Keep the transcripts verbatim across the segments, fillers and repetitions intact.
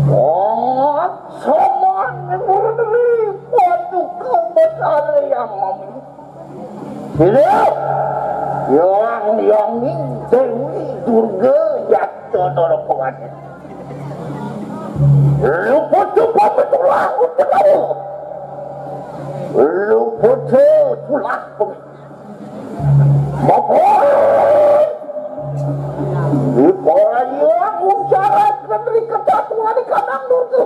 Wah, sama ini, waduh, kau besar yang mami. Iya, yang, yang ini Dewi Durga Yatodoro Pengadilan. Luput cepat betulah, betulah. Luput cepat betulah. Bapak, upaya ucarat negeri kesatuan di kandang dulu.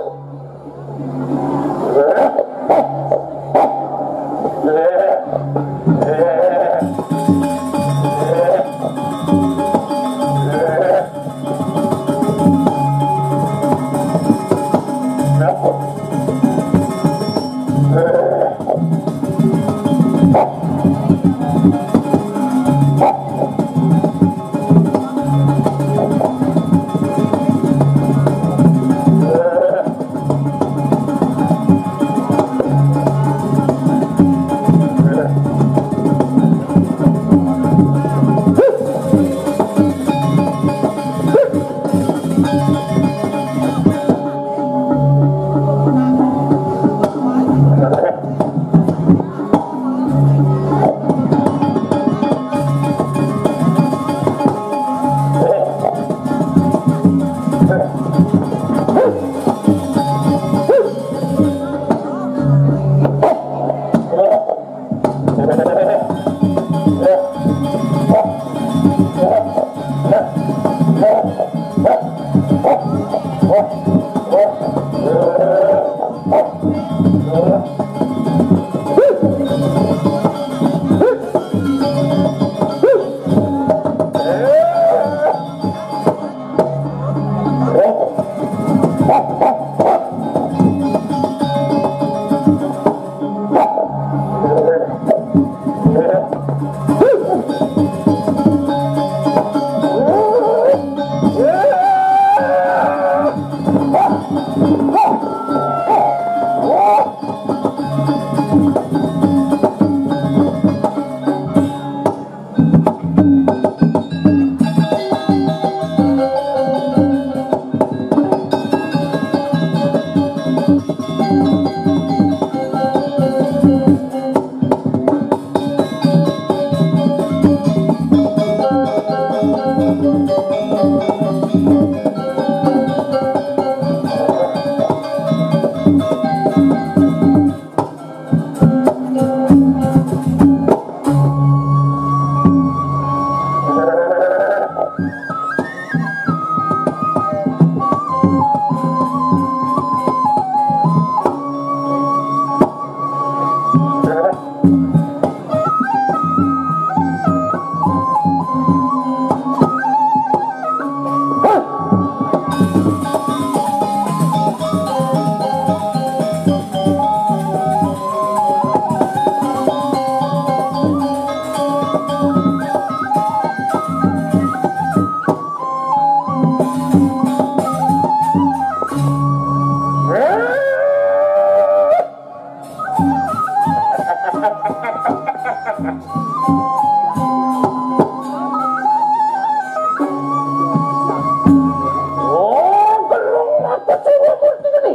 Oh, gelung apa sih, Bos? Ini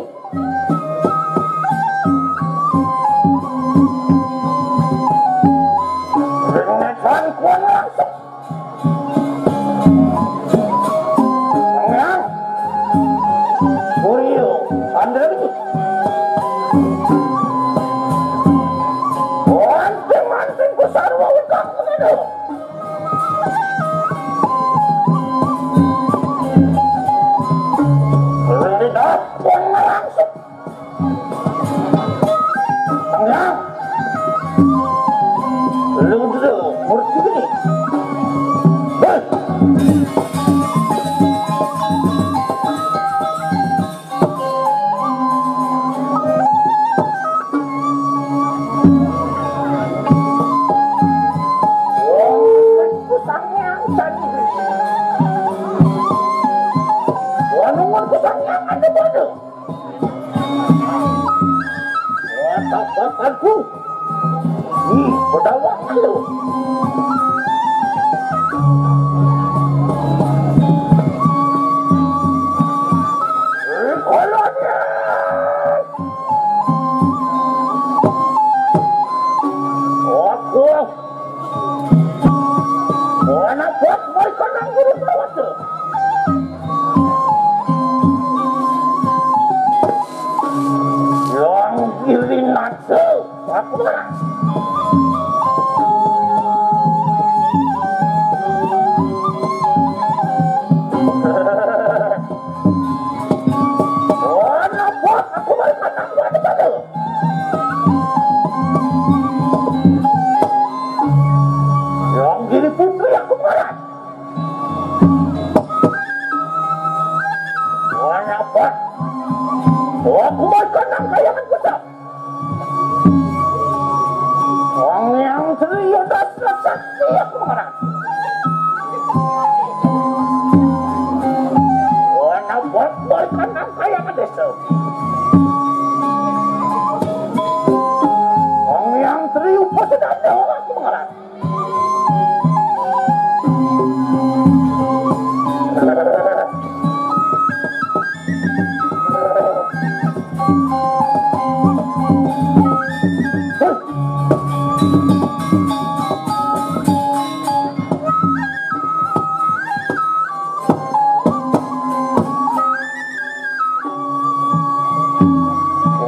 dengan sangkuan langsung. Tenang. Suryo, Andra ini. Anting-anting besar, mau kau kemana? Lidah, tenang. Tengah. Lu dulu, murti ini. Hei. Tapatanku. Ih, pedawak lu. Ih, kolonnya. Aku. Anak buat mereka nang guru perawat tu. Yang giliran tu. Aku marah. Anak buat aku mereka nang guru perawat tu. Yang gili putri aku marah. Kenapa? Aku makan nang kayangan besar. Wong yang seria dasar sakti aku marah. Kenapa? Makan nang kayangan desa. Wong yang serius sudah aku marah.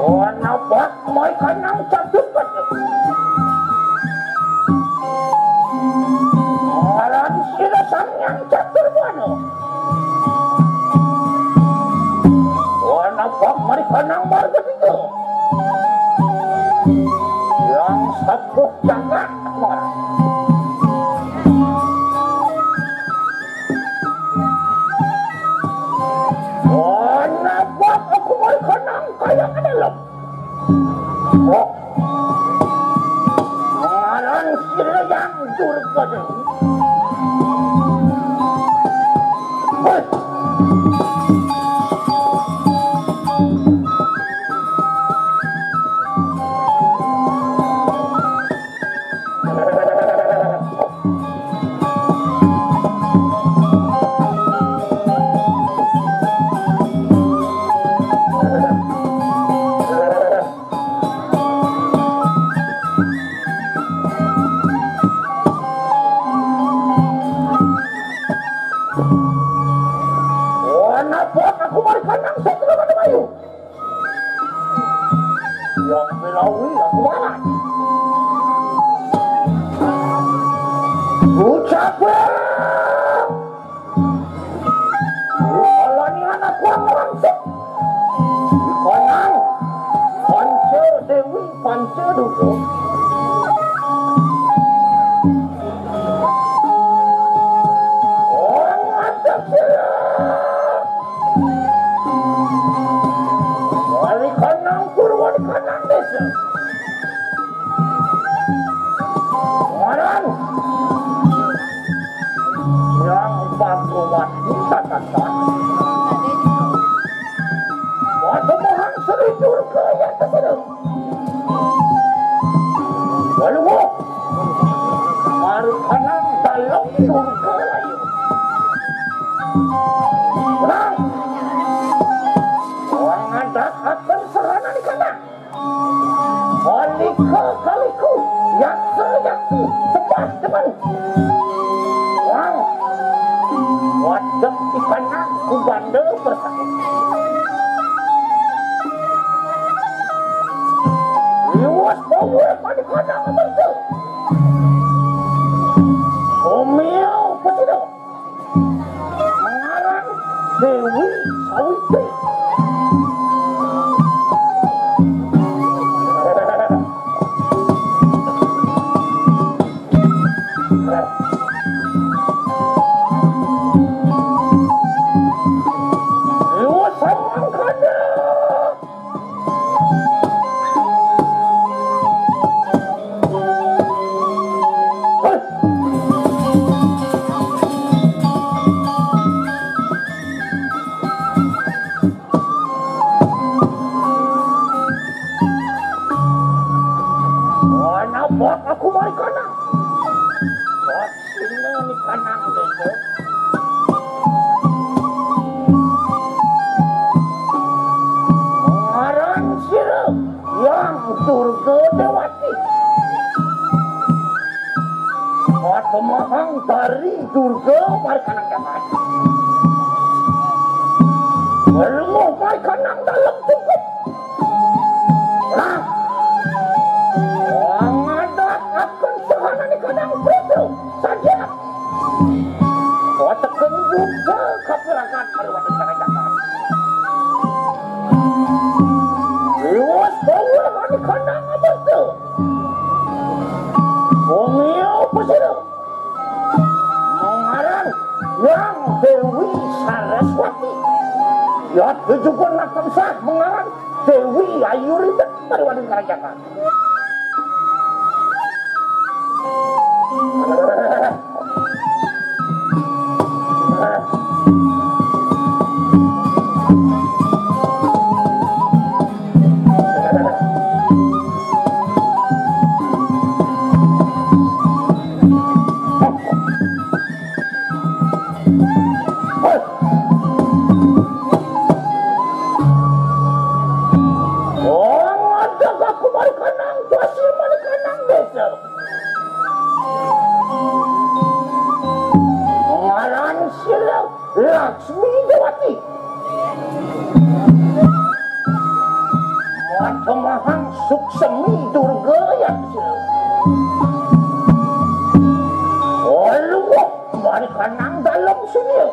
Kenapa? Mai kanang catur pada. Ngaran sira sang yang catur pada. Wana pak mari kanang marga tiga. Yang satu jangan. Wana pak aku mari kanang kaya ke dalam. Ngaran sira yang durga dewi. Hei. Kenapa aku mari kanang satu pada bayu? Yang belawi aku marah. Ucap. Kalani anak kurang langsung. Konang. Panca Dewi, Panca Duta. Orang atas sila. Wali kanang pur, wali kanang desa. Ngaran yang Bhagawati Satata. Waduh mohang seri Durga yang terseru. Waluwo. Marukana dalam Durga layu. Tenang. Wang ada akan serana di kanan. Kalika kaliku, yaksa yakti, sembah teman. Wang, wadek ikanang kubanda bersatu. Liwas bawa pada kanang mereka. Omil pesida. Ngaran Dewi Sawitri. Dewa Samangkana. Wah, aku mari kanang. Wah, sini ni kanang desa. Ngaran sira Yang Durga Dewati. Wah, temahang dari Durga mari kanang jagat. Lemu mari kanang dalam cukup. Nah, wong adat akan sahana ni kadang berita saja. Watekan buka kapirangan kaliwat karajakan. Liwas bawa ni kadang berita. Wong iya pesira. Mengaran Yang Dewi Saraswati. Ya, juga nak sah mengaran Dewi Ayu Ribet dari Wading Karajakan. Wong ada aku mari kanang, kuasi mari kanang desa. Ngaran sira Laksmi Dewati. Matemahang Suksemi Durga Yati. Oluh, mari kanang dalam sunia.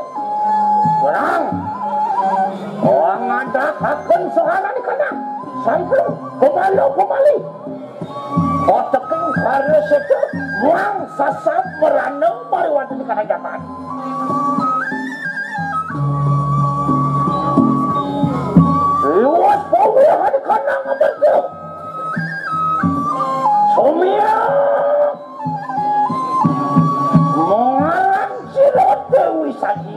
Perang. Orang ada akan soalan kanang. Sampai pemalu pemali. Oteking para seta muang sasab merana mari wonten di karajapan. Luas pawih ada kanang amarga. Sumia mengaran sira Dewi Saji.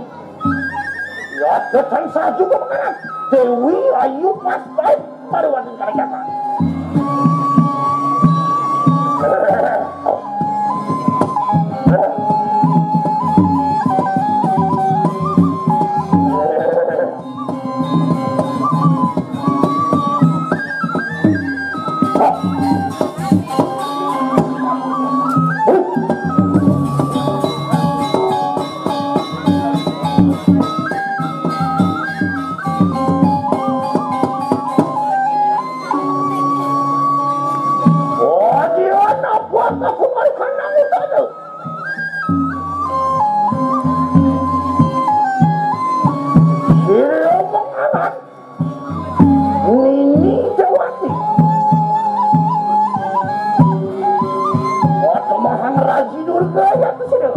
Ya, tansah juga mengaran Dewi Ayu pas baik pada wonten karajapan. Oh, dia nak buat aku makan nangis ada. Dia menganak Nini Jawati. Waduh, mahang raji Durga ya tu sudah.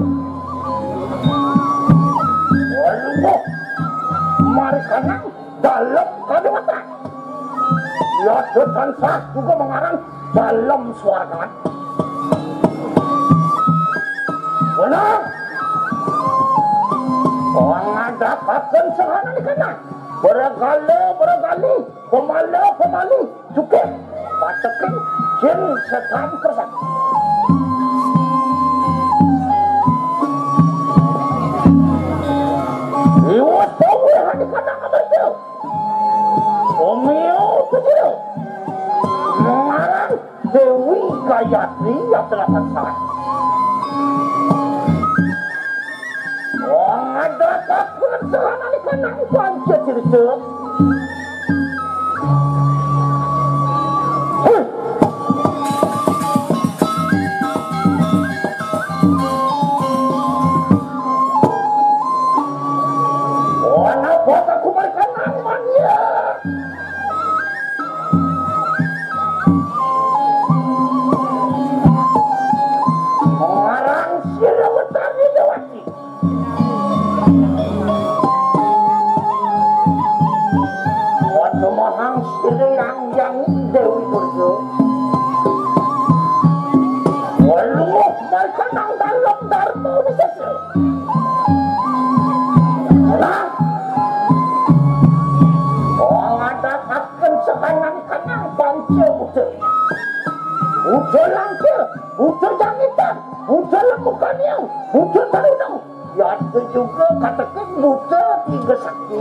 Waduh, mari kanang dalam kadewatan. Ya, tansah juga mengaran dalam suargan. Benar. Orang ada pakan sehana di kanang. Bergala, bergali, pemala, pemali, cukup. Patekin, jin, setan, kersan. Liwat bawah di kanang amarga. Omeo kecil. Mengaran Dewi Gayatri yang telah pasang. Wong ada kakulan sehana di kanang panca cerita. Huh. Wong apa aku mereka nang mania? Marang sira Betari Dewati. Waduh, mahang sira yang yang Dewi Durga. Waluh, mereka nang dalam Dharma Wisesa. Nah, oh, ada akan sekanang-kanang panca buta. Buta langkir, buta jangitan, buta lembu kaniang, buta tarunung. Yata juga katekek buta tiga sakti.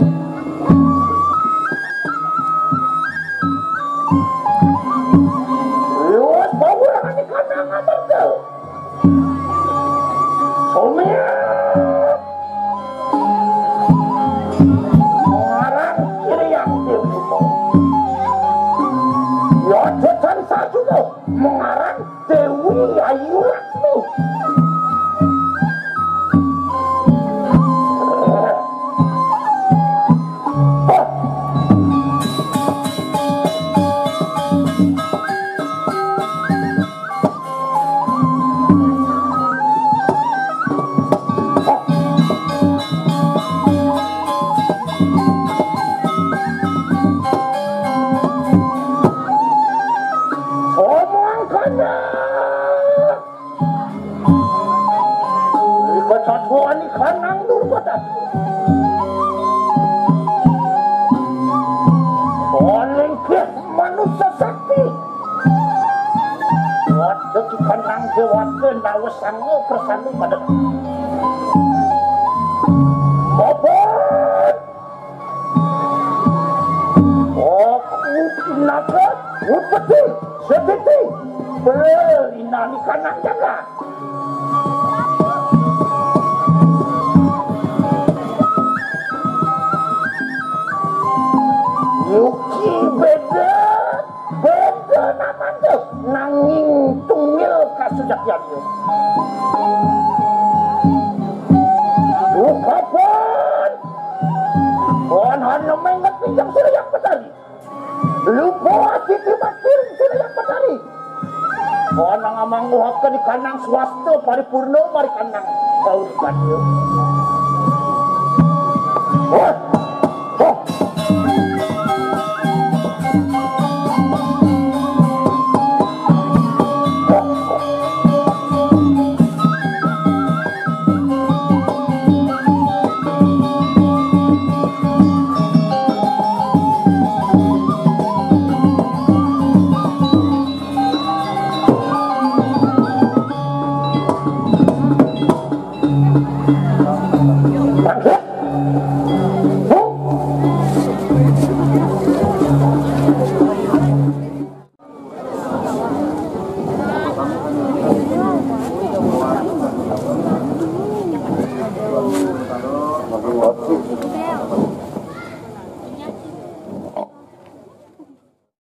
Luas bawurangan di kandang amarga. Somiak. Mengarang kiri yang dibuka. Yata tan sajuga mengarang Dewi Ayu Laksmi. Omong kena. Ika satuan ikanang durbadan. Paling kiat manusia sakti. Kuat dek ikanang dewata nawa sanga persani pada. Mapan. Aku naga upeti setiti belinani kanang jaga. Yuki beda, beda namanya nanging tungil kasujatiannya. Dukapan Wan hana menget pinjang Surya Betari. Lupa ati tiba kiring Surya Betari. Wan nang amang uhakan di kanang swasta paripurna mari kanang kauripan. Wah. Wah.